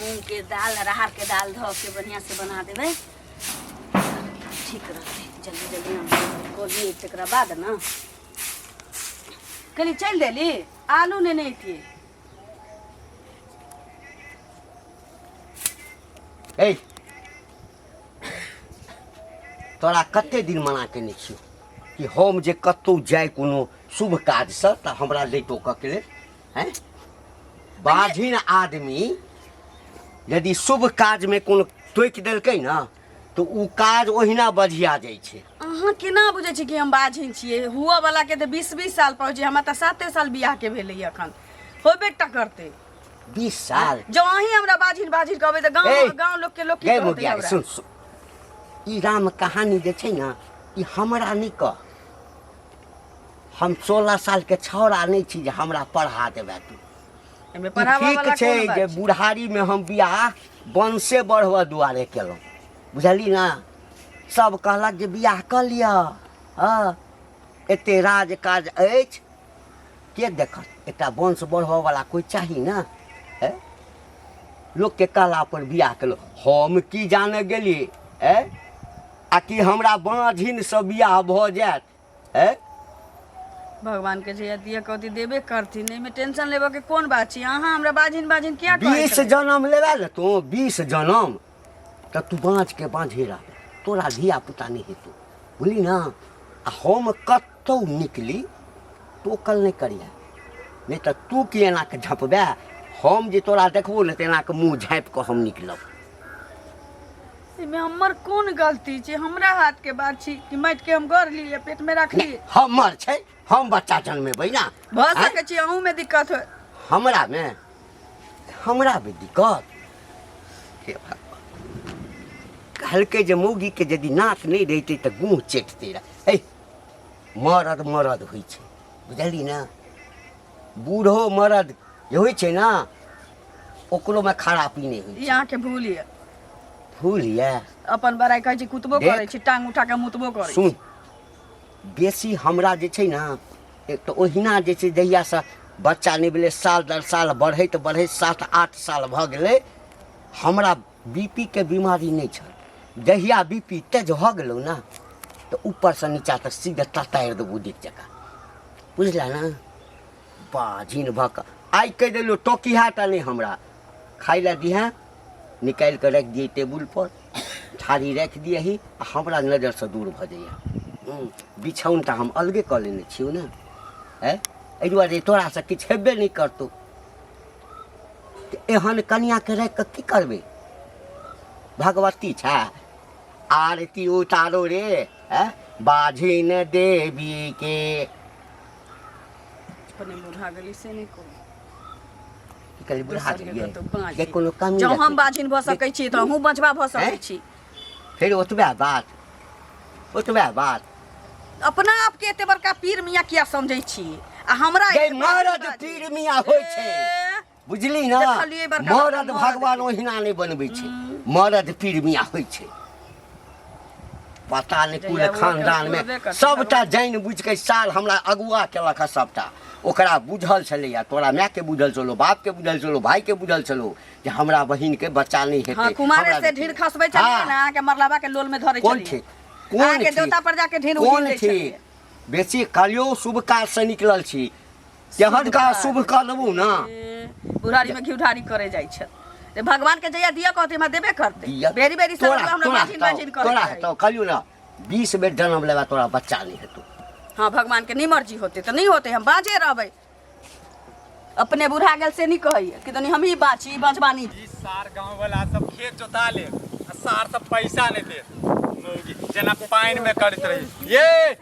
मूँगके दालि अरहरके दालि धऽ के बढ़िआँसँ बना देबै, ठीक रहतै। जल्दी जल्दी हम कऽ लियै, तकरा बाद ने कहली चलि देली आलू नेने अयतियै। ए, तोरा कते दिन मना केने छियौ कि हम जे कतहु जाय कोनो शुभ काजसँ तऽ हमरा नहि टोकऽके लेल। हैं, बाझिन आदमी यदि शुभ काजमे कोनो टोकि देलकै ने तऽ ओ काज ओहिना बझिया जाइ छै। अहाँ केना बुझै छी कि हम बाझिन छियै? हुअ वाला के तऽ 20-20 साल पहुँचे, हमरा तऽ 7 साल बियाह के भेलै, अखन होबे टा करतै। 20 साल? जँ अहीं हमरा बाझिन बाझिन कहबै तऽ गाँव ए, गाँव लोक के लोक की गै कहतै मोगिया, हमरा? सुन सुन, ई राम कहानी जे छै ने, ई हमरा नहि कह। हम 16 साल के छौड़ा नहि छी जे हमरा पढ़ा देबै तू। एहिमे ई पढ़ाबऽ ठीक वाला छै कोन बात जे छै? बुढ़ारीमे हम बियाह वंशे बढ़बऽ दुआरे केलहुँ, बुझली ने? सब कहलक जे बियाह कऽ लिअ, हँ, एते राज काज अछि, के देखत? एकटा वंश बढ़बऽवला कोइ चाही ने। हे, लोकके कहला पर बियाह केलहुँ। हम की जाने गेलियै ए आ कि हमरा बाँझिनसँ बियाह भऽ जायत? ए, भगवान के जहिया दिया कहती देबे करथिन, एहिमे टेंशन लेबऽ के कोन बात छै? अहाँ हमरा बाझिन बाझिन किया कहै 20 छलियै? जनम लेबे ने तू, 20 जनम तऽ तू बाँझके बाँझे रहबे, तोरा धिया पुता नहि हेतौ, बुझली ने? आ हम कतहु निकली टोकल नहि करिहे, नहि तऽ तू की एना कऽ झँपबे, हम जे तोरा देखबो ने तऽ एना कऽ मुँह झाँपि कऽ हम निकलब। एहिमे हमर कोन गलती छै? हमरा हाथ के बात छी कि माटि के हम गढ़ लिए पेट में रख लिए? हमर छै, हम बच्चा जन्मेबै ने। भऽ आँय? सकै छी अहूँ में दिक्कत होय। हमरा मे, हमरा मे दिक्कत? हे भगवान, कहलकै जे मौगीके यदि नाक नहि रहितै तऽ गुँह चटितै रहै। हे, मरद मरद होइ छै, बुझली ने? बूढ़ो मरद जे होइ छै ने, ओकरोमे खरापी नहि होइ ई छै। अहाँके भूल यऽ। भूल यऽ? अपन बड़ाइ कहै छी, कुतबो देख। करै छी, टांग उठा के मुतबो करै छी। सुन, बेसी हमरा जे छै ने, एक तऽ ओहिना जे छै जहियासँ बच्चा नहि भेलै, साल दर साल बढ़ैत बढ़ैत 7-8 साल भऽ गेलै, हमरा बी पी के बीमारी नहि छल। जहिया बी पी तेज भऽ गेलौ ने, तऽ ऊपरसँ नीचा तक सीधे ततारि देबौ देख जकाँ, बुझला ने? बाझिन भऽ कऽ आइ कहि देलहुँ, टोकिहा टा नहि हमरा। खाइ लए दिहेँ, निकालि कऽ राखि दियै टेबुलपर, थारी राखि दियही आ हमरा नजरसँ दूर भऽ जइहे। बिछौन तऽ हम अलगे कऽ लेने छियौ ने, आँय, एहि दुआरे तोरासँ किछु हेबे नहि करतौ। तऽ एहन कनिआँके राखि कऽ की करबै? भगवती छै, आरती उतारो रे, आँय, बाझिन देवीके। अपने बुढ़ा गेली से नहि कहू। की कहली, बुढ़ा दोसरके गेलियै? कतौ बाँझी। जे कोनो कमी जँ हम रखै। बाझिन भऽ सकै छी तऽ अहूँ बचबा भऽ सकै हैं? छी। फेर ओतबे बात, ओतबे बात। अपना आपके एते बड़का पीर मियाँ किया समझै छी आ हमरा गे एते बाझिन मरद बाजै? पीर मियाँ होइ छै। ए, बुझली ने? देखलियै बड़का बड़का मरद मरद भगवान के। ओहिना नहि बनबै छै, मरद पीर मियाँ होइ छै। पता नहि कुल जहिया ओ खानदान मे होबे करतै सबटा जानि बुझि के साल हमरा अगुआ केलक हँ। सबटा ओकरा बुझल छलैया, तोरा मायके बुझल छलो, बापके बुझल छलो, भाईके बुझल छलो जे हमरा बहिनके बच्चा नहि हेतै। हाँ, कुमारे हमरा से बेटी ढीर नहि। खसबै छलियै हाँ। ने, अहाँके मरलाबा के लोल में धरै कोन छलियै। ठीक, कोन अहाँके ठीक, देवता पर जाके ढीर कोन उझिल दै ठीक? छलियै। बेसी कहलियौ, शुभ काज से निकलल छी, केहन काज शुभ कऽ देबू ने। ए, बुढ़ारी में घी ढारी करे जाइ छै। रे भगवान के जहिया दिया कहते हमरा देबे करते। दिया। बेरी बेरी सब तोरा हमरा तोरा बाजिन हेतौ, बाजिन करे तोरा हेतौ, कहलियौ ने, 20 बेर जन्म लेबा तोरा बच्चा नहि हेतौ। हाँ, भगवान के नहीं मर्जी होते तऽ नहीं होते, हम बाजे रहबै। अपने बुढ़ा गेल से नहीं कहैया कि तनी हमही बाँची, बाँचबानी। ई सार गांव वाला सब खेत जोता ले आ सार सब पैसा नहीं दे, मौगी जेना पानि में करैत रही। ये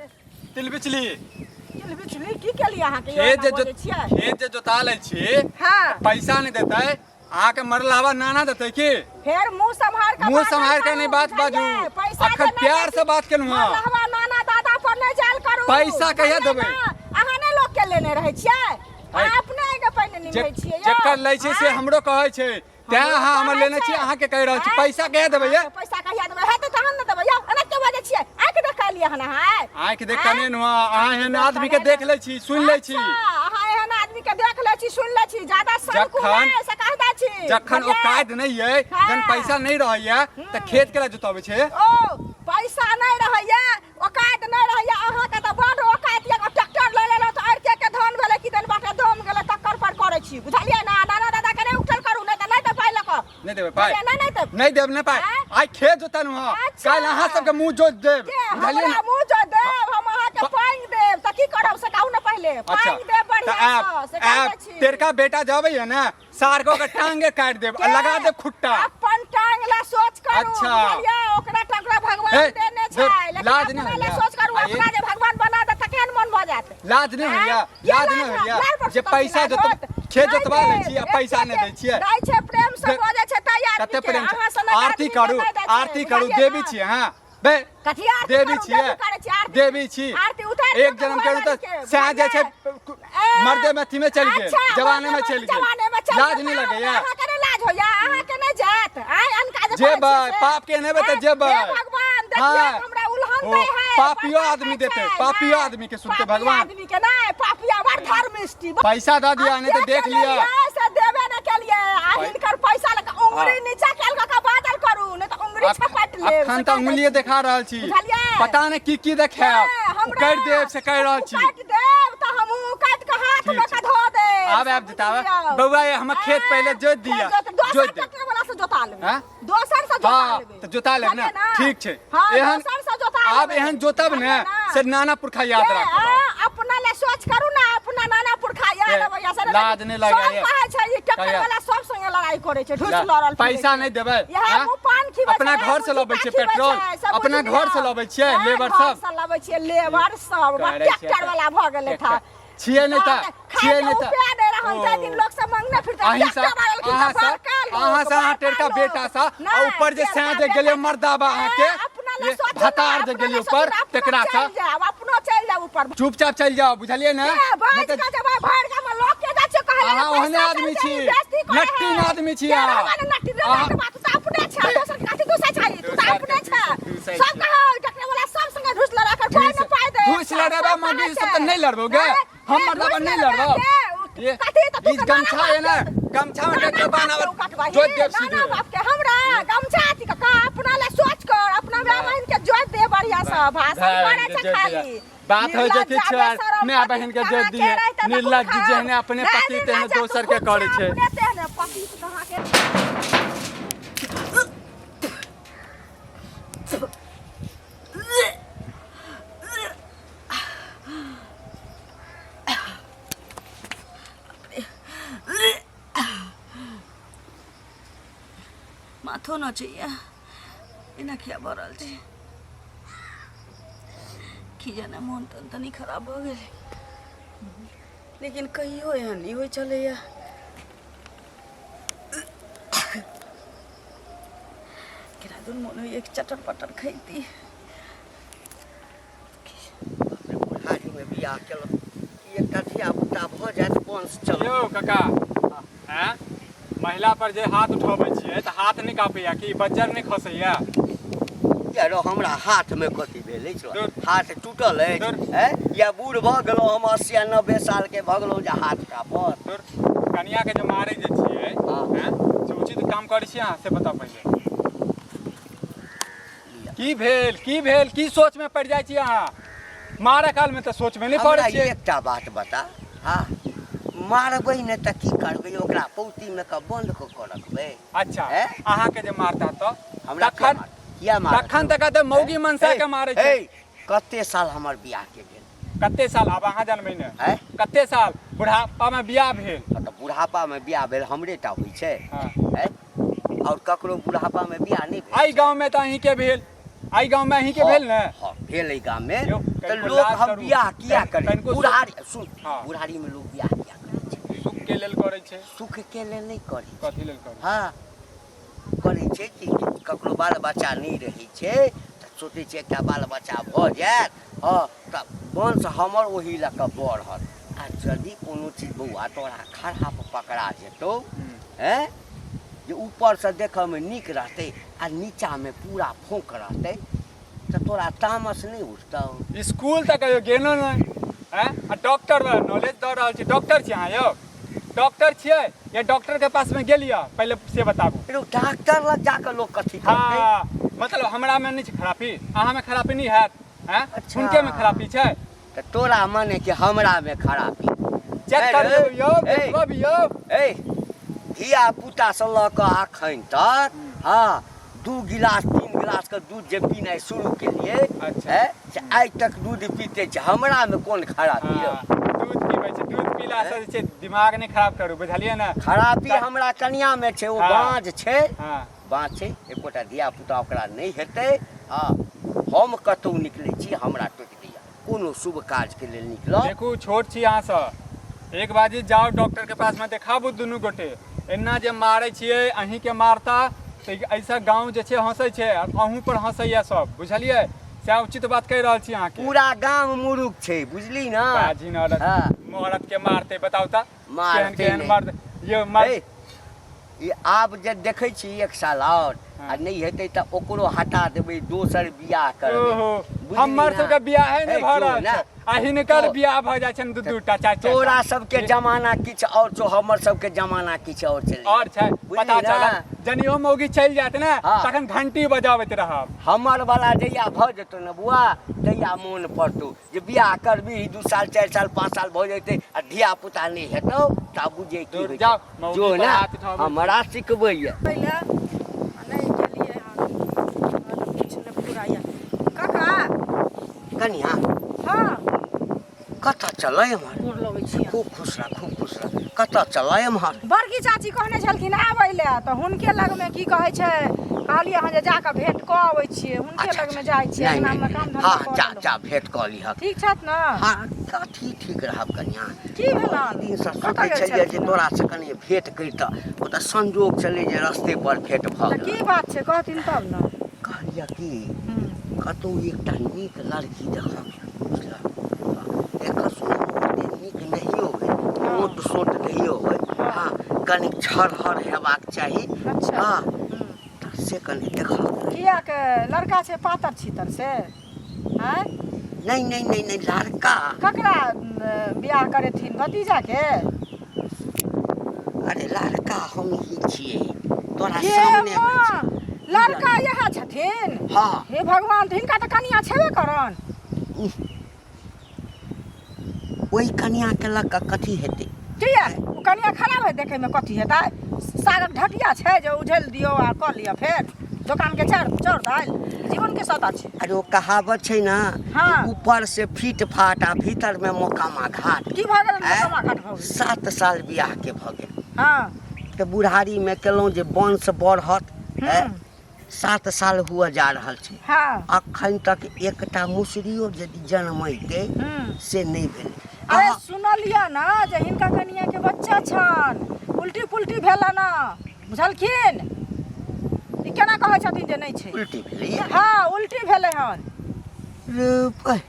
तिल बिचली। तिल बिचली की केलियै अहाँके? खेत जे एना बजै छियै? खेत जे जोता लै छी, हाँ। पैसा नहीं देतै, अहाँके मरल हवा नाना देतै की? फेर मुंह सम्हार के मुंह बाजल सम्हार के करू, नहीं बात बाजू। बुझलियै? पैसा अखन जे नहि प्यार दै से बात केलहुँ हँ। मरलहवा नाना दादा पर नहि जायल करू। पैसा कहिया बुझलियै देबै? ने? अहाँ नहि लोक के लेने रहै छियै? अहाँ अपने एहिके पहिने निभै छियै यौ? जेकर लै छै से आँय? हमरो कहै छै, तैं हमरो अहाँ हमर कहै लेने छी, छै। अहाँके कहि रहल छी। आँय? पैसा कहिया देबै ये? अहाँके पैसा कहिया देबै? हेतै तहन ने देबै यौ। एना किया बाजै छियै? आँखि देख के एलियै हन अहाँ? आँखि देख के नहि नुआ, अहाँ एहन आदमी के देख लै छी, सुनि लै छी। अच्छा, अहाँ एहन आदमी के देख लै छी, सुनि लै छी, ज्यादा सनकू जखन नहि से कहि दै छी जखन बुझलियै? औकात नहि अइ हाँ। जखन पैसा नहि रहैया तऽ खेत केला जोतबै छै ओ पैसा नहि रहैया औकात नहि रहैया अहाँके तऽ बड औकात यऽ ट्रैक्टर लऽ लेलहुँ तऽ आर के के धान भेलै कि दन बाटे दम गेलै तकर पर करै छी बुझलियै ने नाना दादा के नहि उठल करू नहि तऽ नहि तऽ पाइ लऽ कऽ नहि देबै पाइ बुझलियै? नहि नहि देब नहि देब नहि पाइ आँय? आइ खेत जोतलहुँ हँ अच्छा। काल्हि अहाँ सबके मुँह जोत देब के बुझलियै हमरा ने मुँह जो देब हम अहाँके पानि देब तऽ की करब से कहू ने पहिले अच्छा पानि देब तऽ बढ़िआँ आयब सँ से कहै आयब छी तेरका बेटा जबै ने सार के ओकर टांगे काटि देब आ के? लगा देब खुट्टा अपन टांग ला सोच करू अच्छा। बुझलियै ओकरा टकरा भगवान हे, देने धुर, छै लेकिन लाज नहि अपना ला होइया। सोच करू आ ये- अपना जे भगवान बना दे तऽ केहन मन भऽ जायत लाज नहि होइया आँय? किया लाज नहि होयत? होइया लाज पर जे सुतल छी, पैसा लाज जोत होत? खेत नहि जोतवा लै देब, छी आ पैसा नहि दै छियै दै छै प्रेम से बजै छै ताहि आदमी कते के प्रेम छै अहाँ सनक आरती आदमी के करू नहि दै छै, आरती करू बुझलियै देवी ने? छी अहाँ बे कथी आरती देवी करू, छियै देवी करै छी, आरती देवी छी आरती उतारि एक दियौ जन्म करू तऽ भगवान के, सएह जे छै ए, मर्दे में अथी में चलि गेल अच्छा, जवाने में मर्दे चलि गेल जवाने में चलि लाज गेल, नहि लगैया अहाँके नहि लाज होइया अहाँके नहि जायत आय अनका जे जेबै, करै छियै से। पाप के नेबै तऽ आँय, जेबै। हे भगवान देखियौ हाँ। हमरा उलहन ओ, दै है पापियो बड़ आदमी पाप देतै, छै, पापियो नहि, आदमी के सुनतै पापी भगवान। आदमी के नहि पापिया बड़ धर्मिष्ठी पैसा दऽ दिअ नहि तऽ देख लिअ से देबे नहि केलियै आ हिनकर पैसा लऽ कऽ उंगली नीचा कयल कऽ कऽ बादल करू नहि तऽ उंगली छपटि लेब अखन से तऽ कहि दै उंगलिए छी। देखा रहल छी बुझलियै? पता नहि की की देखायब ए, हमरा उकड़ि देब से कहि रहल छी काटि देब तऽ हमहूँ काटि कऽ हाथ ठीक मे छै। कऽ धऽ देब आब आबि जेतै आब बौआ ये हमर खेत पहिले जोति दिअ दोसर जोति देब ट्रैक्टर वाला से जोता लेबै हैं? दोसर से जोता हाँ लेबै तऽ जोता लेब ने बुझलियै ठीक छै हाँ एहन दोसर से जोता आब लेबै। एहन जोतब ने बुझलियै से नाना पुरखा याद ए, राखब आ, अपना ले सोच करू ना अपना नाना पुरखा याद ए, अबैया से लाज नहि लगैया। सब कहै छै ई ट्रैक्टर कहिया? वाला सब संगे लड़ाई करै छै ढुस ला, लड़ल फिरै पैसा छै। नहि देबै इएह हाँ? मुँह पान खिबै अपना छै, घर से मुँह लबै जूता छियै खिबै पेट्रोल, छै, सब अपना बुझि घर से लिअ। लबै छियै हाँ, लेबर घर सब। से लबै छियै लेबर सब करै छियै ट्रैक्टर तऽ। वाला भऽ गेलै था छियै नहि तऽ छियै नहि तऽ खाय नहि रहल ओ। जाहि दिन लोक सब मंगने फिरतै अहीं सँ ट्रैक्टर आयल कि अहाँ तऽ सँ बड़का लोक, अहाँ सँ अहाँ बड़का टेरका लोक। बेटा सँ आ नहि, ऊपर जे टेरका सैं जे गेलै बेटा। मर्दाबा अहाँके ए, अपना लए ये सोचू ना, भतार जे अपना गेलै लए ऊपर सोचू ना, अपनो तेकरा सँ चलि जायब अपनो चलि जायब ऊपर चुपचाप चलि जाउ बुझलियै ने ए, नहि बाजि तऽ कऽ जेबै, भरि गाममे लोक के जाइ छियै कहै लए, अहाँ ओहने पैसा आदमी चलि छी, जाइ, बेइज्जती करै नट्टिन है। आदमी छी के अहाँ। रहबै ने नट्टिन, रे अहाँ- बाप रे बाप, तू तऽ अपने छै, दोसर के कथी दूसै छै, तू तऽ दोसर के अपने छै। दूसै सब छी। कहै, ट्रैक्टर वाला सब संगे घुस लड़ा कर कोई न पाइ दे घुस लड़ेबा मौगी सब तऽ नहि लड़बौ गे हम मर्दाबा नहि लड़बौ ये कथी तऽ तू ई गमछा है ना गमछा में ट्रैक्टर बान्हावल जोत देब सीधे नाना बाप के हमरा गमछा अथी के का अपना ले सोच कर अपना माय बहिन के जोत दे बढ़िया से भाषण भाय करे के छै जोत खाली दिया। बात होइ छै किछु आर माय बहिन के जोत दिए निर्लज्ज जेहने अपने पति तेहने दोसर के करै छै अपने तेहने पति कहाँ के माथो नचैया एना किया भऽ रहल छै की जाने मोन तन तनी खराब भऽ गेलै लेकिन कहियो एहन नहि होइ छलैया केना दुन मोन होइया कि चटर पटर खैती बाप रे बुढ़ारीमे बियाह केलहुँ ई एकटा धियापुता भऽ जायत वंश चलत यौ काका आँय महिला पर जे हाथ उठबै छियै तऽ हाथ नहि काँपैया कि बज्जर नहि खसैया यारो हमरा हाथमे कथी भेल अछि दूर। हाथ टूटल अछि दूर। हैं या बूढ़ भऽ गेलहुँ हम 80 या 90 सालके भऽ गेलहुँ जे हाथ काँपत दूर कनिया के जे मारै जे छियै हाँ। आँय से उचित काम करै छियै अहाँ से बताउ पहिले की भेल की भेल की सोच में पड़ जाइ छी अहाँ मारऽ काल में तऽ सोच में नहि हमरा पड़ै छियै एकटा बात बता हाँ मारबै नहि तऽ की करबै ओकरा पौतीमे कऽ बन्द कऽ कऽ रखबै अच्छा हैं? अहाँके जे मारता तऽ हमरा किया तखन मारत? किया मारत तखन तऽ कहतै मौगी मनसा के मारै छै हे कते साल हमर बियाह के भेल कते साल आब अहाँ जानबै ने हैं? कते साल बुढ़ापा में बियाह भेल हाँ, तऽ बुढ़ापा मे बियाह भेल हमरे टा होइ छै हाँ। हैं? और ककरो बुढ़ापा मे बियाह नहि भेल एहि गाँव में तऽ अहीं के भेल एहि गाँव में अहीं के भेल ने हाँ, भेल एहि गाम में यौ, तऽ कनिको लोक लाज हम करू। बियाह किया करे कनिको बुढ़ारी सुन हाँ। बुढ़ारी में लोक बियाह किया करै छै सुख के लेल करै छै सुख के लेल नहि करै छै कथी लेल करै हाँ करै छै कि ककरो बाल बच्चा नहि रहै छै तऽ सोचै छै एकटा बाल बच्चा भऽ जायत हँ तऽ वंश हमर ओहि लऽ कऽ बढ़त आ यदि कोनो चीज बौआ तोरा खराब पकड़ा जेतौ हैं जे ऊपरसँ देखऽमे नीक रहतै आ नीचाँमे पूरा फोंक रहतै तऽ तोरा तामस नहि उठतौ स्कूल तऽ कहियो गेलो नहि हैं आ डॉक्टर वाला नॉलेज दऽ रहल छी डॉक्टर छी अहाँ यौ डॉक्टर छियै या डॉक्टर के पास में गेलियै पहिले से बताबू रौ डॉक्टर लग जाके लोग कथी करतै हाँ मतलब हमरा में नहीं छै खराबी अहाँ में खराबी नहीं हैत हैं अच्छा। हुनके में खराबी छै तऽ तोरा मने कि हमरा में खराबी चेक ए कर रे, लेबै यौ ए। देखबै यौ ए धिया पुता से लऽ कऽ अखन तक हँ दू गिलास तीन गिलास के दूध जे पीनाइ शुरू केलिए अच्छा। है से आइ तक दूध पीते छै हमरा में कोन खराबी हाँ, यौ दूध पीबै छै दूध पीला से जे छै दिमाग नहि खराब करू बुझलियै ने खराबी हमरा कनिया में छै ओ हाँ। बाँझ छै हाँ बाँझ छै एकोटा धिया पुता ओकरा नहि हेतै हँ हम कतहु निकलै छी हमरा टोकि दैया कोनो शुभ काजके लेल निकलब देखू छोट छी अहाँसँ एक बाजी जाउ डॉक्टर के पास में देखाबू दुनू गोटे एना जे मारै छियै अहीँके मारता तऽ एहिसँ गाँव जे छै हँसै छै आ अहूँ पर हँसैया सब बुझलियै सएह उचित बात कहि रहल छी अहाँके पूरा गाम मुरुख छै बुझली ना बाजिन औरत हाँ। औरत के मारते बताउ तऽ मारतै केहन केहन नहि। मर्द यो मर्द हे, ई आब जे देखै छी एक साल आओर हाँ। आ नहि हेतै तऽ ओकरो हटा देबै दोसर बियाह करबै ओहो बुझली हमर ना? सबके बियाहे नहि हे, भऽ जो रहल ना। छै आ हिनकर तो- बियाह भऽ जाइ छनि दू दू टा चारि चारि तोरा टा। सबके जमाना किछु आओर छौ हमर सबके जमाना किछु आओर छलै आओर छै बुझली पता ना? चलत जनियो मौगी चलि जायत ने हाँ। तखन घंटी बजाबैत रहब हमर वाला जहिया भऽ जेतौ ने बुआ तहिया मोन पड़तौ जे बियाह करबी दू साल चारि साल पाँच साल भऽ जेतै आ धिया पुता नहि हेतौ तऽ बुझे की दूर होइ जाउ, छै। मौगी जो पर ने हाथ उठाबै। हमरा सिखबैया पहिले आ नहि केलियै हन हमरा तऽ किछु नहि फुराइए काका कनिया हँ कतऽ चलै एम्हर गोर लगै छी खूब खुश रह खूब खुश रह कतऽ चलै एम्हर बड़की चाची कहने छलखिन आबै लए तऽ हुनके लगमे की कहै छै कहलियै हन जे जाकऽ भेंट कऽ अबै छियै हुनके अच्छा, लगमे जाइ छियै नहि, अंगनामे नहि, काम धंधा हँ कऽ जा लेलहुँ। जा भेंट कऽ लिहक ठीक छथि ने हँ कथी ठीक रहब कनिया की भेलनि दिनसँ कतऽ सोचै गेल छलियै जे छलखिन तोरासँ कनि भेंट करितऽ ओ तऽ संजोग छलै जे रस्ते पर भेंट भऽ तऽ की गेल बात छै कहथिन तब ने कहलियै कि हूँ। कतहु एकटा नीक लड़की देखब बुझलक देखऽ सुनऽ ओते नीक नहियो होइ मोट सोट नहियो होइ हँ कनि छरहर हेबाक चाही अच्छा। हँ हूँ। तऽ से कनि देखऽ किया के लड़का छै पातर छीतर से आँय नहि नहि नहि नहि लड़का ककरा बियाह करेथिन भतीजा के अरे लड़का हम ही छियै तोरा हे सामने मे माँ छै। लड़का इएह छथिन हँ हे भगवान तऽ हिनका तऽ कनिया छेबे करन ओहि कनियाके लऽ कऽ कथी हेतै किया ओ कनिया खराब है देखैमे कथी हेतै सागक ढटिया छै जे उझेल दियौ आ कऽ लिअ फेर दोकानके चाउर चाउर दालि जीवनके सौदा छै अरे ओ कहावत छै ने हाँ। कि ऊपर से फीट फाट आ भीतर में मोकामा घाट की भऽ गेल आँय? मोकामा घाट भऽ गेल 7 साल बियाह के भऽ गेल हँ तऽ बुढ़ारी में केलहुँ जे वंश बढ़त आँय? हूँ 7 साल हुअ जा रहल छै हँ अखन तक एकटा मुसरियो यदि जनमैतै हूँ से नहि भेलै अरे अहाँ- सुनलियै ने जे हिनका कनियाके बच्चा छनि उल्टी पुल्टी भेलनि ने बुझलखिन ई केना कहै छथिन जे नहि छै उल्टी भेलैया हँ उल्टी भेलै हन रे बहि,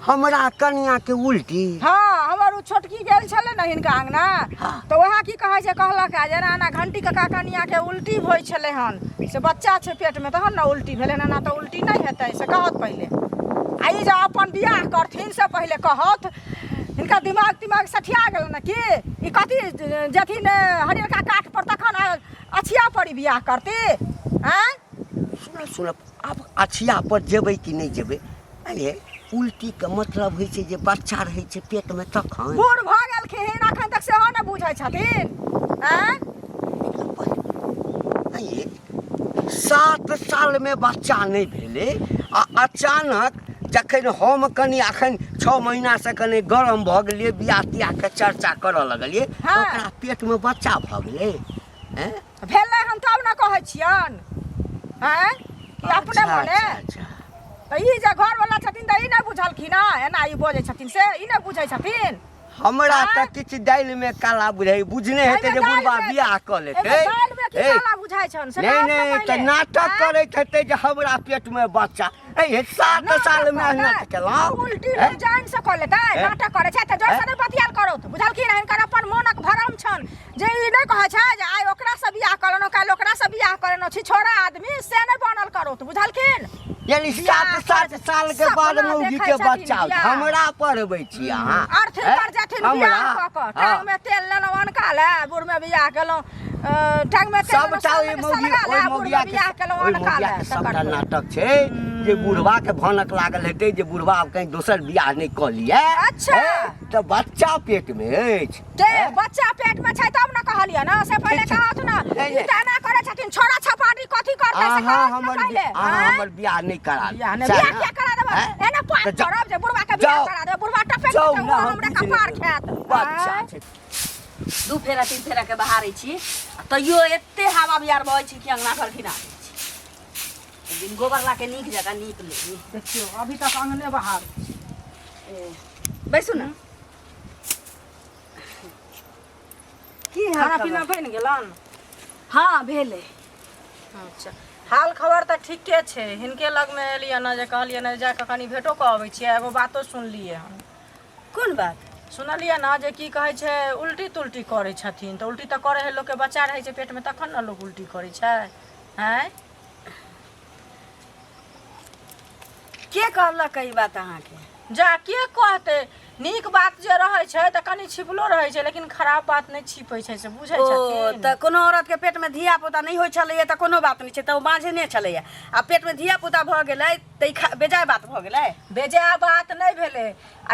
हमरा कनियाके उल्टी हँ हमर ओ छोटकी गेल छलै ने हिनका अङ्गना हाँ। तऽ वएह की कहै छै कहलक आ जेना एना घंटी कका कनियाके उल्टी होइ छलै हन से बच्चा छै पेटमे तहन ने उल्टी भेलै हन एना तऽ उल्टी नहि हेतै से कहत पहिले आ ई जे अपन बियाह करथिन से पहिले कहत हिनका दिमाग तिमाग सठिया गेल ने की ई कथी जेथिन हरियरका काठ पर तखन अछिया पर ई बियाह करती आँय सुनऽ सुनऽ आब अछिया पर जेबै कि नहि जेबै अरे उल्टीके मतलब होइ छै जे बच्चा रहै छै पेटमे तखन बूढ़ भऽ गेलखिन अखन तक सेहो नहि बुझै छथिन आँय अरे 7 सालमे बच्चा नहि भेलै आ अचानक जखन हम कनि अखन 6 महीनासँ कनि गरम भऽ गेलियै बियाह तियाहके चर्चा करऽ लगलियै तऽ ओकरा पेटमे बच्चा भऽ गेलै हैं भेलै हन तब ने कहै छियनि आँय कि अपने अच्छा, मने अच्छा, अच्छा। तऽ ई जे घरवला छथिन तऽ ई नहि बुझलखिन हँ एना ई बजै छथिन से ई नहि बुझै छथिन हमरा तऽ आँय? किछु दालिमे काला बुझाइ बुझने हेतै जे एहिमे बुढ़बा दालिमे- बियाह कऽ लेतै एहिमे दालिमे की ए, काला बुझाइ छनि से नहि कहब ने नहि तऽ पहिले। नाटक आँय? करैत हेतै जे हमरा पेटमे बच्चा ए 7 नाटक साल करतै। मेहनत केलहुँ उल्टी ए? जान से कऽ लेतै ए? नाटक करै छै तऽ जोर से ए? नहि बतियाल करू बुझलखिन हिनकर अपन मोनक भरम छनि जे ई नहि कहै छै जे आइ ओकरासँ बियाह कऽ लेलहुँ काल्हि ओकरासँ बियाह कऽ लेलहुँ। लेने छी छोड़ा आदमी से नहि बनल करू तऽ बुझलखिन यानी बियाह सात सात करै साल के सपना बाद मौगी देखै के छथिन बच्चा होइत। बियाह। हमरा पढ़बै छी अहाँ अर्थी हैं? पर जेथिन हमरा बियाह कऽ कऽ हाँ। टांग में तेल लेलहुँ अनका ले बूढ़ में बियाह केलहुँ टांग में तेल लेलहुँ सबटा ओहि मौगी सलगा ओहि ले बूढ़ मौगिया में के बियाह केलहुँ ओहि अनका मौगिया ले के सबटा तकर नाटक छै जे बुढ़वा के भनक लागल हेतै जे बुढ़वा आब कहीं दोसर बियाह नहि कऽ लिअ अच्छा। हैं? तऽ बच्चा पेट मे अछि के बच्चा पेट में छै तब न कहलियै ना से पहिले ठीक छै। कहत ना नहि, ई नहि। तऽ एना करै छथिन छोड़ा छपाटी कथी करतै से अहाँ कहत ना हमर पहिले अहाँ आँय? हमर बियाह नहि करा बियाह नहि सएह बियाह ने? किया करा देबै हैं? एना पाप तऽ जाउ- करब जे बुढ़वा के बियाह जाउ। करा देबै बुढ़वा टपकि जाउ जेतै ने ओ हम हमरे बुझि कपार लेबै। खायत बच्चा आँय? छै दू फेरा तीन फेरा के बहारै छी आ तैयो एते हवा बिहार बहै छै कि अंगना घर घिना दै छै एक दिन गोबर ला के नीक जकाँ नीप लेबी देखियौ अभी तक अंगने बहार ए, बैसू ने की हाल खाना खबर? पीना बनि गेलन हँ भेलै अच्छा हाल खबर तऽ ठीके छै हिनके लगमे एलियै ने जे कहलियै ने जा कऽ कनि भेटो कऽ अबै छियै एगो बातो सुनलियै हन कोन बात सुनलियै ने जे की कहै छै उल्टी तुल्टी करै छथिन तऽ उल्टी तऽ करै है लोकके बच्चा रहै छै पेटमे तखन ने लोक उल्टी करै छै आँय के कहलक ई बात अहाँके जा के कहतै नीक बात जे रहै छै तऽ कनि छिपलो रहै छै लेकिन खराब बात नहि छिपै छै से बुझै ओ छथिन तऽ कोनो औरत के पेट में धिया पुता नहि होइ छलैया तऽ कोनो बात नहि छै तऽ ओ बाँझे नहि छलैया आ पेट में धिया पुता भऽ गेलै तऽ ई बेजाय बात भऽ गेलै बेजाय बात नहि भेलै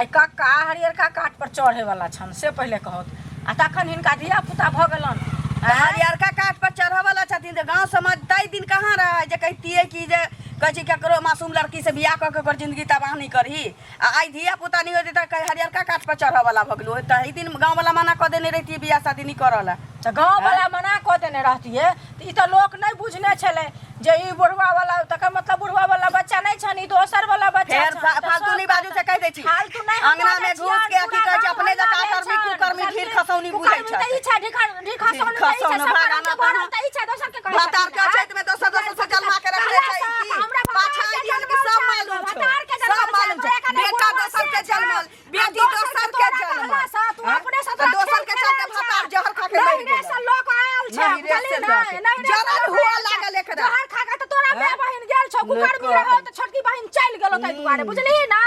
आइ कक्का हरियरका काठ पर चढ़े वाला छन से पहिले कहत आ तखन हिनका धिया पुता भऽ गेलन तऽ हरियरका काठ पर चढ़ऽ वाला छथिन तऽ गाँव समाज ताहि दिन कहाँ रहै जे कहितियै कि जे कहै छै ककरो मासूम लड़की से बियाह कऽ के ओकर जिंदगी तबाह नहि करही आ आइ धिया पुता नहि होतै तऽ हरियरका काठ पर चढ़ऽ वाला भऽ गेलै ताहि दिन गाँव वाला मना कऽ देने रहितियै बियाह शादी नहि करऽ ला तऽ गाँव वाला मना कऽ देने रहतियै तऽ ई तऽ लोक नहि बुझने छलै जे ई बुढ़वा वाला तकर मतलब बुढ़वा वाला बच्चा नहि छनि ई दोसर वाला बच्चा फेर छनि। तऽ फालतू सब नहि बाजू से कहि दै छी फालतू नहि हम अंगना बाजै में छियनि, घुस के की पूरा कहै छै गाँव अपने हल्ला जकाँ भेल कर्मी छनि, कुकर्मी ढीर बुझलखिन? खसौनी बुझै कुकर्मी तऽ छथि ई छै ढीर खसौनी तऽ ई छै, खसौन सब भागाना रंग के भरल तऽ ई छै, दोसर के कहै भतार छथिन, के आँय? अछैत में दोसर दोसर से जन्मा के रखने कहला छै सँ की हमरा पाछा भतार के आइडियल के जनमल सब छै, मालूम छौ भतार के सब जनमल मालूम छै, छौ एकरा नहि बेटा बुढ़वा दोसर से के छै। जनमल आ बेटी दोसर दोसर के के तोरा जनमल कहला सँ तू आँय? अपने सँ तऽ तोरा दोसर खेल के चलते खेलाइ छै। भतार जहर खा के मरि नहिरे गेलै सँ लऽ कऽ आयल छै नहिरे बुझलही से ने लऽ के। नहिरे सँ जलन लऽ कऽ हुअ आयल छै। लागल एकरा। जहर खा कऽ तऽ तोरा माय बहिन गेल छौ कुकर्मी रहौ तऽ छोटकी बहिन चलि गेलौ ताहि दुआरे बुझलही ना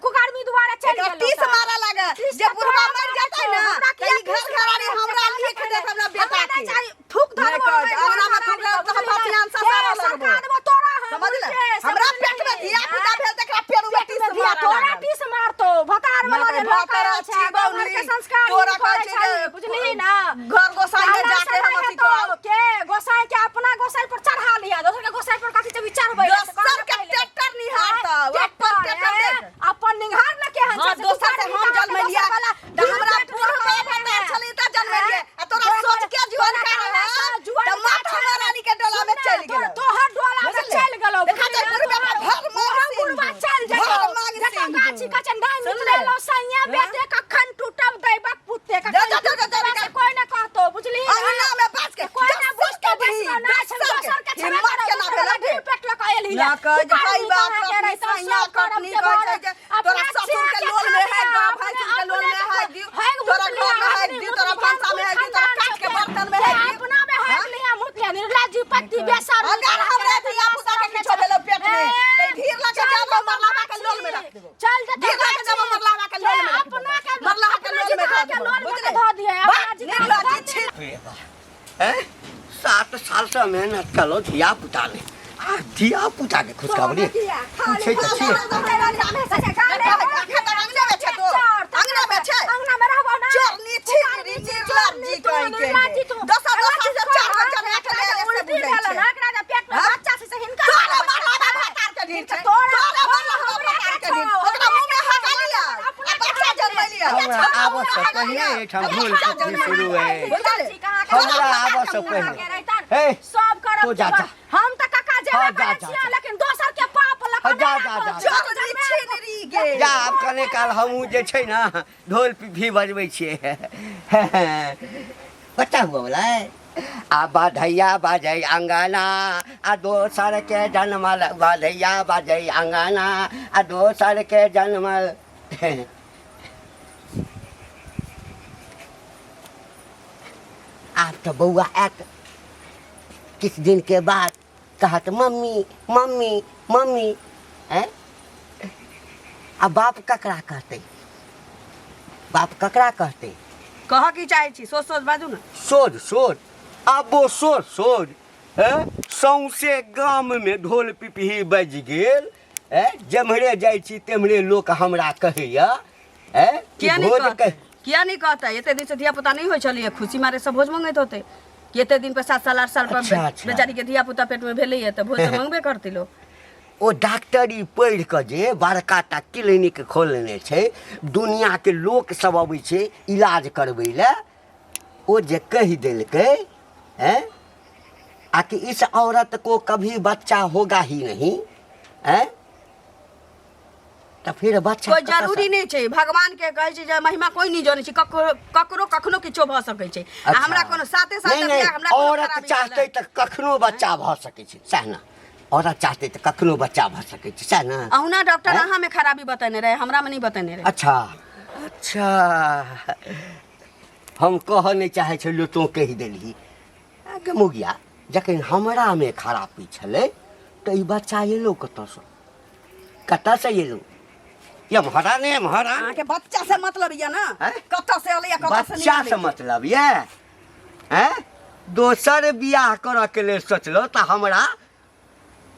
कुकर्मी दुआरे चलि एकरा गेलौ टीस तऽ। मारऽ लागल टीस जे तऽ बुढ़वा तोरा मरि मारै जेतै छौ, ने हमरा तऽ किया ई घर टीस घरारी मारै हमरा छै? लिख देत हमरा बेटा हमरा के नहि चाही थूक नहि धरबो कहै ओहि छै, अंगना मे घर थूक घरारी रहब तऽ हम बुझलिही ने? पसियान हे, ससारऽ लगबो। सरकार देबो तोरा हम समझले उल्टे, से हमरा बुझलिही पेट में धिया पुता आँय? भेल तऽ एकरा पेरू में पेट टीस में धिया मारऽ तोरा लागल टीस मारतो भतार वाला जे नहि, लोक भतार आयल छै छी गाँव घर के बौनी। संस्कार तोरा नीक कहै करै छै छै जे बुझलिही ना घर गोसाई में कहला जाके से हम नहि अथी हेतौ करब के गोसाई के अपना गोसाई पर चढ़ा लिया दोसर के गोसाई पर कथी छै चढ़बै ले, से दोसर कहना के पहिले। ट्रैक्टर निहारतौ, अपन ट्रैक्टर, ट्रैक्टर ए, देख। अपन निहार न केहन हाँ छै से दोसर से कुकारमी हम कहाँ के जन्मेलियै दोसर वाला तऽ हमरा पेट बूढ़ में बाप है। भतार छलै तऽ जन्मेलियै आ तोरा तोरा सोच के जुआन तोरा कारण कहला सँ जुआन तऽ माथा छलै। महारानी के डोला में सुन चलि ने, गेलौ तोहर डोला में बुझलियै? चलि गेलौ देखा बुझलियै? छै बुढ़बा तोहर- भर मांग ओहो सिंधु। बुढ़बा चलि भर जेतौ मांग जतऽ सिंधु। गाछी कचन डाइन सुनले? निकलेलौ सैया बेटे कखन टूटब दैबक पुते जा, कखन जा, जा, जा, टूटब जा, से कोई न कहतो बुझलिही ने? अंगना में बाँस के कोई न दोसर बुझतो के ढीर, बेसनो ना छै दोसर के। दोसर के छेबे हिम्मत करौ केना दोसर भेलै वाला ढीर पेट लऽ कऽ एलही ना कहै जे भाई बाप कखनी सैया कखनी कहै छै जे तोरा ससुर के लोल में है गाँव भैंसुर के लोल में है दियो तोरा घर में है दियो तोरा भनसा में है दियो तोरा काठ के बर्तन में है दियो अपना में है लिया मुत लिया निर्लज्ज पत्ती बेसर अगर हमरा धिया पुता के किछो भेलो पेट में तऽ ढीर लऽ के जाबो मरलावा के लोल में रख देबो चल जेतौ ढीर लऽ के जाबो मरलावा के लोल में रख देबो। अपना के मरलाहा के लोल में अपना धऽ के देबो लोल में बुझले धऽ दिए वाह, अपना जितना निर्लज्ज छी हैं? 7 साल से मेहनत कलो धिया पुता ने आ धिया पुता के खुशखबरी पूछे तऽ छियै अंगना में छै अंगना में रहबो ना चोरनी छिनरी निर्लज्जी कहीं के दोसर दोसर से चार गो जन्मा के ले से उल्टी बुझै भेल छै ना एकरा जे पेट में हाँ? बच्चा छै से हिनका तोरा मरलावा भतार के ढीर छै तोरा तोरा मरलावा भतार के ढीर ओकरा मुंह में हगा लिया आ बच्चा जन्मेलिया हमरा आबऽ से पहिने एहिठाम ढोल पिपही शुरू है हमरा आबऽ से पहिने हे सब करब तो जा, जा। हम तऽ काका जेबे हाँ, जा, करै जा, छियै जा। लेकिन दोसर के पाप लऽ कऽ हाँ, जा, नहि जा, राखब। जा, जा। चोरनी छिनरी गे जा आब कने काल हमहूँ जे छै ने ढोल पिपही बजबै छियै बच्चा हुआ बोला आ बाधैया बाजै अंगना आ दोसर के जनमल बाधैया बाजै अंगना आ दोसर के जनमल आब तऽ बौआ आयत किछु दिनके बाद कहत मम्मी मम्मी मम्मी। आँय, आ बाप ककरा कहतै? बाप ककरा कहतै? कहऽ की चाहै छी? सोच सोच बाजू ने। सोझ सोझ आबो सोझ सोझ। हैं, सौंसे गाममे ढोल पिपही बाजि गेल। हैं, जेम्हरे जाइ छी तेम्हरे लोक हमरा कहैया, हैं, कि किया नहीं भोज कहतै? कह किया नहीं कहतै? एते दिन से धिया पुता नहीं होइ छलैए, खुशी मारे सब भोज मंगैत होतै कि एते दिन पर 7 साल 8 साल पर अच्छा, अच्छा। बेचारी के धिया पुता पेट में भेलैए तऽ भोज तऽ मंगबे करतै लोक। ओ डॉक्टरी पढ़ि कऽ जे बड़का टा क्लिनिक खोलने छै, दुनियाके लोक सब अबै छै इलाज करबै लए, ओ जे कहि देलकै, हैं, आ कि इस औरत को कभी बच्चा होगा ही नहीं, हैं, तऽ फेर बच्चा कोइ कतऽसँ? जरूरी नहि छै। भगवान के कहै छै जे महिमा कोइ नहि जनै छै, ककरो ककरो कखनो किछो भऽ सकै छै। आ अच्छा। हमरा कोनो 7 साल नहि तक नहि बियाह हमरा कोनो औरत खराबी चाहतै भेलै। तऽ कखनो बच्चा भऽ सकै छै, सएह ने? औरत चाहतै तऽ कखनो बच्चा भऽ सकै छै, सएह ने? अहुना डॉक्टर हैं? अहाँ में खराबी बतेने रहे, हमरा में नहीं बतेने रहे। अच्छा अच्छा, हम कहऽ नहि चाहै छलियौ, तोँ कहि देलही। गे मुगिया, जखन हमरामे खराबी छलै तऽ ई बच्चा एलौ कतऽसँ? कतऽसँ एलौ? एम्हरा ने एम्हरा। अहाँके बच्चा से मतलब यऽ ने? हैं? कतऽ से एलै या कतऽ से बच्चा नहि से एलै? मतलब यऽ, हैं? दोसर बियाह करऽ के लेल सोचलहुँ तऽ हमरा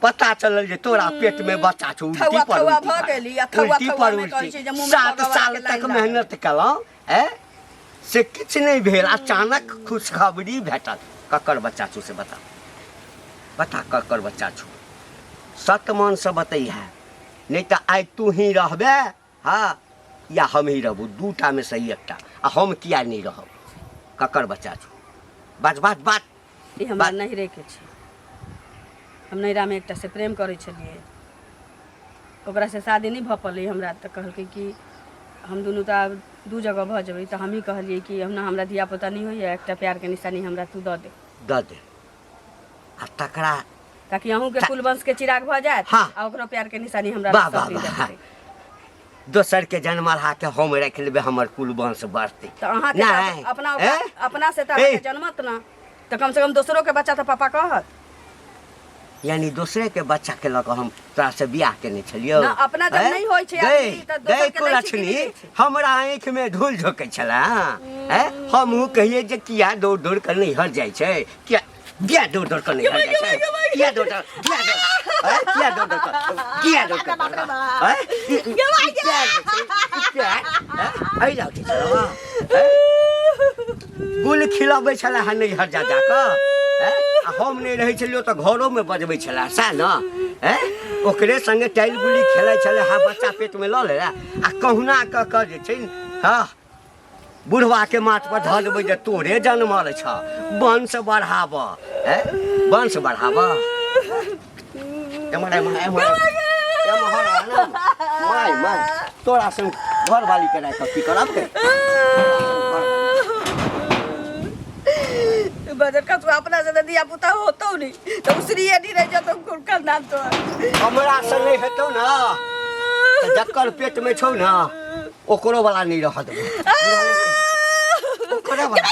पता चलल जे तोरा पेट में बच्चा छौ। उल्टी थौआ पर थौआ उल्टी भऽ पर गेली आ थौआ उल्टी थौआ पर मे कहै उल्टी। छै जे मुँह मे 7 लगबऽ साल के लाइन तक लागल। मेहनत केलहुँ, हैं, से किछु नहि भेल। अचानक खुशखबरी भेटल। ककर बच्चा छौ से बता, बता ककर बच्चा छौ? सत मनसँ बतैहे, नहि तऽ आइ तू ही रहबे, हाँ, या हम ही रहबू, दूटा में सही एकटा। आ हम किया नहीं रहब? ककर बच्चा छौ? बात बात बात। ई हमरा नैहरे के छै। हम नैहरामे एकटा से प्रेम करै छलियै, ओकरा से शादी नहि भऽ पलै हमरा। तऽ कहलकै कि हम दुनू तऽ आब दू जगह भऽ जेबै। तऽ हमही कहलियै कि हमरा हमरा धिया पुता नहि होइए, एकटा प्यारके निशानी हमरा तू दऽ दे। दऽ दे आ तकरा ताकि अहूँके कुलवंश के चिराग भऽ जायत। हाँ। आ ओकरो प्यार के निशानी हमरा वाह सब वाह दिन वाह रहतै। दोसर के जनमलहा के हम राखि लेबै, हमर कुल वंश बढ़तै। तऽ अहाँके तऽ नहि अपना ए? अपना से तऽ ए? अहाँके जनमत ना, तऽ कम से कम दोसरो के बच्चा तऽ पापा कहत। यानी दोसरे के बच्चा के लऽ कऽ हम तोरा से बियाह केने छलियौ? ना, अपना जब हैं? नहि होइ छै गै, आदमी, तऽ दोसर गै के दै छै कि कुलक्षणी, नहि दै छै? हमरा आँखि में धूल झोकै छला, हैं? हमहूँ कहियै जे किया दौड़ दौड़ कऽ नैहर जाइ छै, किया किया दौड़ दौड़ कऽ नैहर जाइ छै, किया दौड़ दौड़, किया दौड़, हैं? किया दौड़ दौड़ कऽ, किया दौड़ कऽ, हैं? ई किया जाइ छै? ई किया, हैं? एहि लऽ के छलौ, हैं? गुल खिलाबै छलै हँ नैहर जा जा कऽ, हैं? आ हम नहि रहै छलियै तऽ घरोमे बजबै छलै, सएह ने? हैं? ओकरे सङ्गे टाइल गुली खेलै छलै। हँ, बच्चा पेटमे लऽ ले आ कहुना कऽ कऽ जे छै, हँ, बुढ़वाके माथ पर धऽ देबै जे तोरे जनमल छ, वंश बढ़ाब, हैं? वंश बढ़ाब। एम्हर एम्हर एम्हर एम्हर आ ने। माय माय, तोरा संग घरवाली के राखि कऽ की करब गे? बजर का तू अपना से दिया पुता होतो नहीं तो उसरी नहीं रह जातो कुल नाम तो। हमरा से नहि हेतौ ने तऽ जकर पेट में छौ ने, ओकरो वाला नहि रहऽ देबै, ओकरो वाला।